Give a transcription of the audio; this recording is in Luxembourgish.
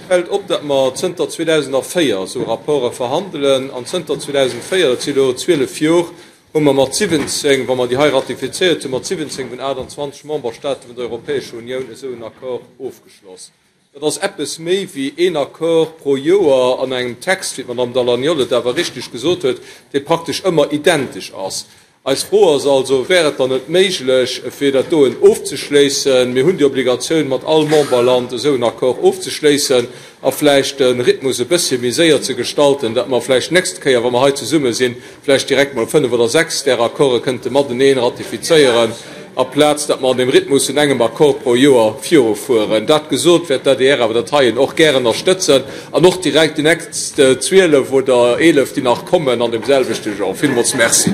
Fält op, datt mer zënter 2004 esou Rapporte verhandelen, an zënter 2004, dat si elo 12 Jor, hu mer mat 17, wa mer déi hei ratifizéiert hunn, mat 17 vun 28 Memberstate vun der Europäescher Unioun esou en Accord ofgeschloss. Dat ass eppes méi wéi een Accord pro Joer an engem Text, wéi d'Madame Dall'Agnol et awer richteg gesot huet, dee praktesch ëmmer identesch ass. Eis Fro ass also, Wär et dann net méiglech, fir dat doen ofzeschléissen? Mir hunn déi Obligatioun, mat all Memberland esou en Accord ofzeschléissen a vläicht de Rhythmus e bëssche méi séier ze gestalten, datt mer vläicht d'nächst Kéier, wa mer hei zesumme sinn, vläicht direkt mol fënnef oder sechs där Accorde kënnte mateneen ratifizéieren, aplaz datt mer an deem Rhythmus vun engem Accord pro Joer virufueren. Dat gesot, wäert d'ADR awer dat heien och gär ënnerstëtzen an och direkt déi nächst 12 oder 11, déi nach kommen, an deem selwechte Genre. Villmools Merci.